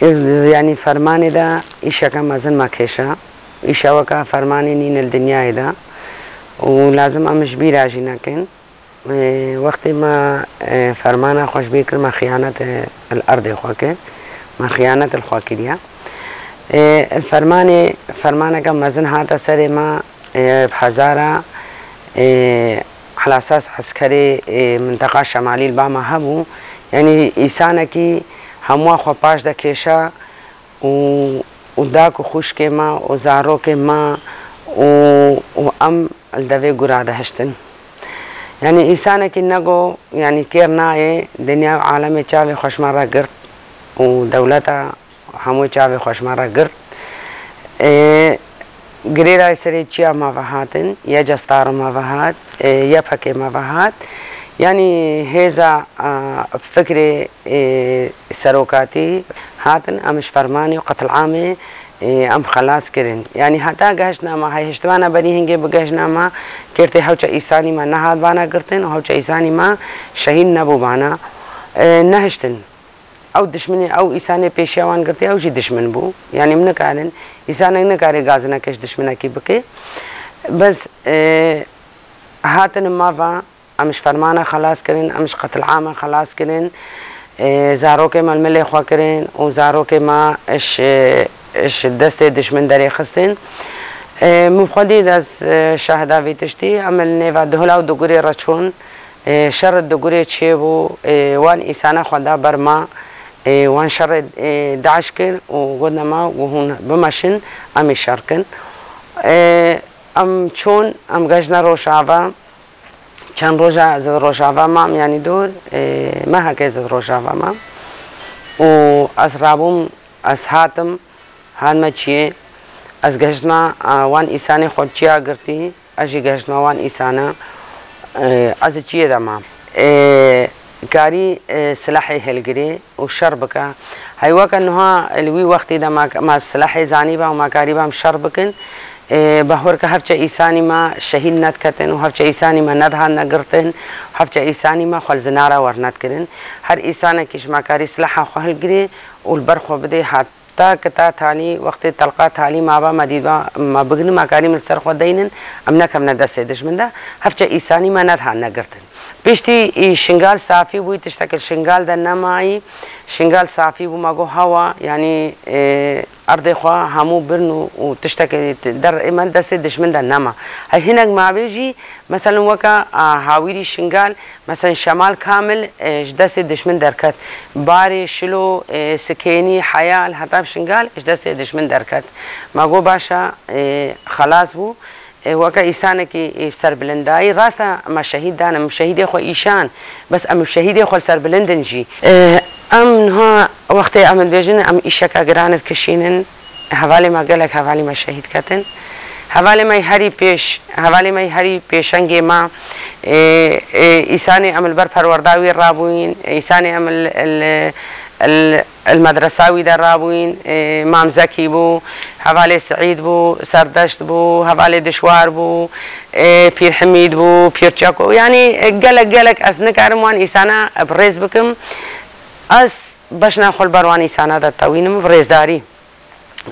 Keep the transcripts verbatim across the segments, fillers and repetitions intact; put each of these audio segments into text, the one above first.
Yanî fermanê de îşeke mezin me kêşa. Îşa weke fermanê nîne li dinyayê de û lazim em ji bîra jî nekin. Ê, wextê me, ê, fermana xwe ji bîr kir, me xiyanet, ê, li erdê xwe kir. Me xiyanet li xwe kiriye. Ê, li fermanê, fermaneke mezin hate serê me, ê, bi hezara, ê, ala esas eskerê, ê, minteqa şemalî li ba me hebû. Yanî îsanekî hemûa xwe paş de kêşa û, û dak û xwişkê me û zarokê me û, û em li devê gura de hiştin. Yanî îsanekî nego, yanî kêr nayê, dinya û alemê çavê xwe ji me re girt û dewleta hemû çavê xwe ji me re girt. Ê, girêdayê serê çiya me ve hatin, YCSTARê me ve hat, ê, YPGê me ve hat. Yanî hêza, a, fikrê, ê, serokatî hatin, em ji fermanê û qetilamê, ê, em xelas kirin. Yanî heta gehiştina me, hey hiştibana berî hingê bi gehiştina me, kêrtê hewça îsanî me nehat bana girtin û hewça îsanî me şehîd nebû bana, ê, nehiştin. Ew dişminê, ew îsanê pêşiya wan girtî, ew jî dişmin bû. Yanî min nikarin, îsanek nikare gazineke ji dişminekî bike. Bes, ê, hatin ma va, em ji fermana xelas kirin, em ji qetilama xelas kirin, ê, zarokê me li milê xwe kirin û zarokê me ji, ji destê dişmin derê xistin. Ê, min xwedî dest, ê, şahida vî tiştî, em li nêva Duhla û Dugurê re çûn, ê, şer Dugurê çêbû, ê, wan îsana xwe da ber ma, ê, wan şerê, ê, DAIŞ kir û gotina ma, ku hûn bimeşin, em ê şer kin. Ê, em çûn, em gehiştine Rojava. Çend roja ez li Rojava mam, yanî dor, ê, mehekê ez li Rojava mam. Û ez rabûm, ez hatim, hatime çiyê. Ez gehiştime, a, wan îsanê xwe çiya girtî, ez jî gehiştime wan îsana, ê, ez çiyê de mam. Ê, karî, ê, silahê hilgirê û şer bike. Hey weke niha li wî wextî de ma, ma silahê zanîba û ma karîba em şer bikin. Ê, behwer ke hevçe îsanî me şehîd nediketin û hevçe îsanî me nedihatine girtin, hevçe îsanî me xwe li zinara wernedikirin. Her îsanekî ji me karî silaha xwe hilgirê û li ber xwe bidê, heta ke ta talî, wextê telqa talî ma ba me dîba me bigrin, me karî min li ser xwe deynin, em nekevine destê dijmin de, hevçe îsanî me nedihatine girtin. Piştî î Şingal safî bûyî, tiştek li Şingal de nemayî. Şingal safî bû, me got hewa, yanî, e, erdê xwe hemû birin û, û tiştekî der ê me destê dişmin de nema. Hey hinek mabê jî, meselen weke, a, hawîrî Şingal, meselen Şemal kamil, e, ji destê dişmin derket. Barê, Şilo, e, Sikênî, Heyal, heta bi Şingal ji destê dişmin derket. Me got baş e, e, xelas bû. E, weke îsanekî, e, serbilindayî, rast e, me şehîd dan, em şehîdê xwe îşan, bes em şehîdê xwe li serbilindin jî. E, em niha wextê em dibêjin, em îşeka giran dikişînin, hevalê me gelek hevalê me şehîd ketin. Hevalê me herî pêş, hevalê me herî pêşengê me, e, e, îsanê em li ber perwerda wî rabûyîn, îsanê em li, li, li, Li medresa wî de rabûyîn, e, Mam Zekî bû, hevalê Siîd bû, Serdeşt bû, hevalê Dişwar bû, e, Pîr Himîd bû, Pîr Çeko. Yanî, e, gelek, gelek ez nikarim wan îsana bi rêz bikim. Ez beşna xwe li ber wan îsana de tewînim bi rêzdarî.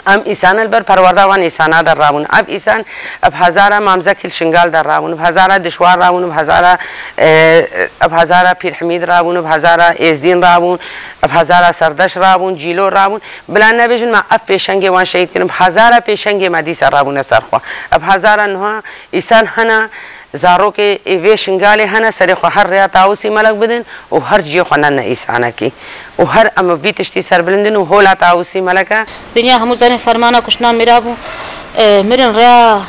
Em îsana li ber perwerda wan îsana de rabûn. Ev îsan bi hezara Mam Zekî li Şingal de rabûn, bi hezara Dişwar rabûn, bi hezara, e, bi hezara Pîr Himîd rabûn, bi hezara Êzdîn rabûn, bi hezara Serdeş rabûn, Cîlo rabûn. Bila nebêjin me ev pêşengê wan şehîd kirin, bi hezara pêşengê me dîsa rabûne ser xwe. Bi hezara niha îsan hene, zarokê ê vê Şingalê hene, serê xwe her rêya Tawusî Melek bidin û her ciyê xwe nene îsanekî. Û her em vî tiştî serbilind in û hola Tawusî Melek e. Dinya hemû zanîn fermana kuştina mîra bû. E, mirin rêya,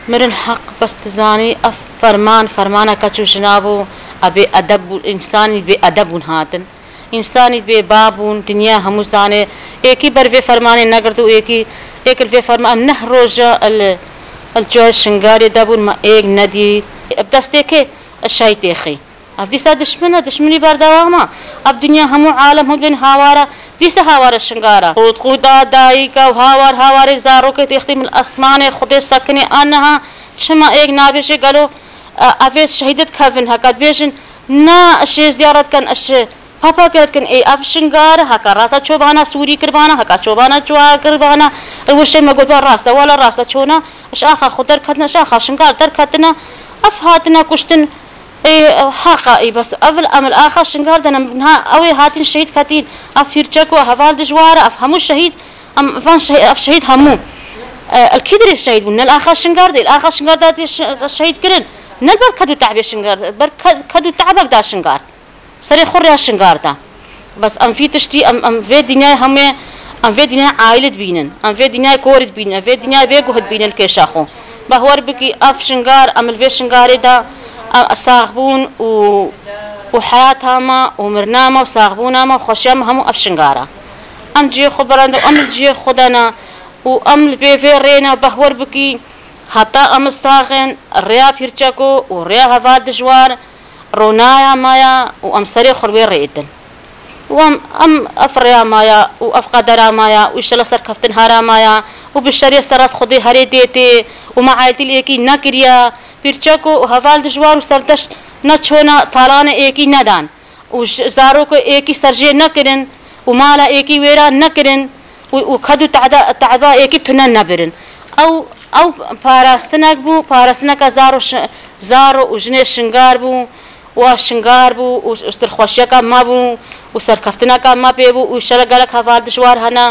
mirin heq bes dizanî, ev ferman, fermana keç û jina bû, e, bê edeb bû, însanî bê edeb bûn hatin. Însanî bê ba bûn, dinya hemû zanê. Êkî ber vê fermanê negirt û êkî, êk li vê ferma-, em neh roja el, el çiya Şingalê de bûn, me êk nedî. Bi destê kê? Şehîdê xî. Ev dîsa dişmin e, dişminî berdewam e. Ev dinya hemû alem hûn bên hawara, dîsa hawara Şingala. Qût qûta dayika û hawar hawarê zarokê têxtî min esmanê Xwedê sekinê aniha. Çima êk nabêje gelo, e, evê şehîdê dikevin heka dibêjin, na eş êzdiya re dikin, eş Hapa kir dikin, ê ev Şingar, heka rasta çobana Sûrî kiribana, heka çobana çuwa kiribana, ê wişê me got, rast e, wala rast e, çona, ji axa xwe derketina, ji axa Şingar derketina, ev hatina kuştin, ê, haqa, ê, bes, ev, em li axa Şingar de ne, niha ew ê hatin şehîd ketîn, ev Pîrçeko, heval Dijwar e, ev hemû şehîd, em, van şehîd, ev şehîd hemû, e, li kî dirê şehîd bûn, ne li axa Şingar de, li axa Şingar de hatî şe-, şehîd kirin, ne li ber ked û te'bê Şingar, ber ked, ked û te'bek da Şingar. Serê xwe rêya Şingar da. Bes em vî tiştî, em, em vê dinyayê hemê, em vê dinyayê aîlî dibînin. Em vê dinyayê korî dibînin. Em vê dinyayê bêguh dibînin li kêşa xwe. Bahwer bikî, ev Şingar, em li vê Şingarê de, em, saxbûn û, û heyata me û mirina me û saxbûna me û xweşiya me hemû ev Şingar e. Em cihê xwe berandin, em li cihê xwe de ne û em li vê vê rê ne, bahwer bikî, heta em sax in, rêya Pîrçeko û rêya heval Dijwar, ronaya me ya û em serê xwe li wê rê dikin. Û em, em ev rêya me ya û ev qedera me ya û înşallah serkeftin hara me ya û bi şerê serast Xwedê herê dê tê û me aîltî li êkî nekiriye. Pîrçeko û heval Dijwar û Serdeşt neçûne talanê êkî nedan û ji zarokê êkî serjê nekirin û mala êkî wêran nekirin û, û ked û tehda-, tehba êkî tune nebirin. Ew, ew parastinek bû, parastineka zaro şi-, zaro û jinê Şingar bû û a Şingar bû û, û dilxweşiyeka me bû û serkeftineka me pê bû û înşallah gelek heval Dijwar hene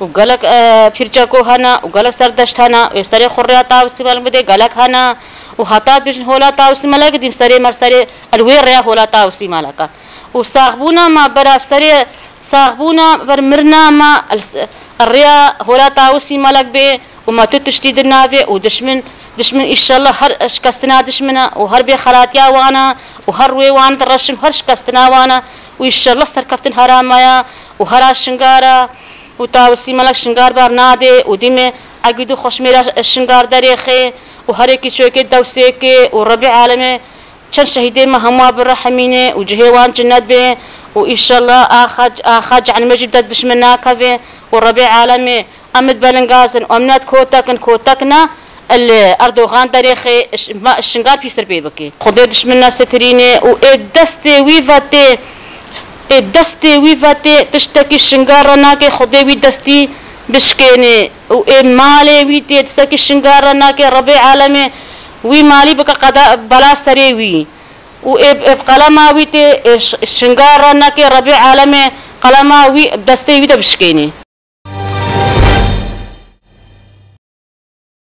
û gelek, e, Pîrçeko hene û gelek Serdeşt hene û ê serê xwe rêya Tawusî Melek bidê gelek hene û heta dibêjin hola Tawusî Melek dîm serê me serê el wê rêya hola Tawusî Melek e. Û saxbûna me bera serê, saxbûna ber mirina me el s-, rêya hola Tawusî Melek bê û me tu tiştî di navê û dişmin, dişmin înşallah her şikestina dişmin e û her bêxelatiya wan e û her rûyê wan direşim her şikestina wan e û înşallah serkeftin hera me ya û hera Şingar e û Tawusî Melek Şingar ber nadê û dîmê egîdû xweşmêra Şingar derêxê û herêkî çûyekê dewsêkê û Rebî alemê çend şehîdê me hemûa birehemîne û cihê wan cinet bê û înşallah axa, axa cehennemê jî bi dest dişmin nakeve û Rebê alemê em id belingazin û em net kotek in, kotek ne li Erdogan derêxê ş-, ma-, Şingar pîstir pê bike. Xwedê dişmin nesitirîne û ê destê wî ve tê, ê destê wî ve tê tiştekî Şingar re nake, Xwedê wî destî bişkêne û ê malê wî tê tiştekî Şingar re nake, Rebê alemê wî malî bike qeda, bela serê wî. û ê, ê bi qelema wî tê, ê ş-, Şingar re neke Rebî alemê qelema wî bi destê wî de bişkênî.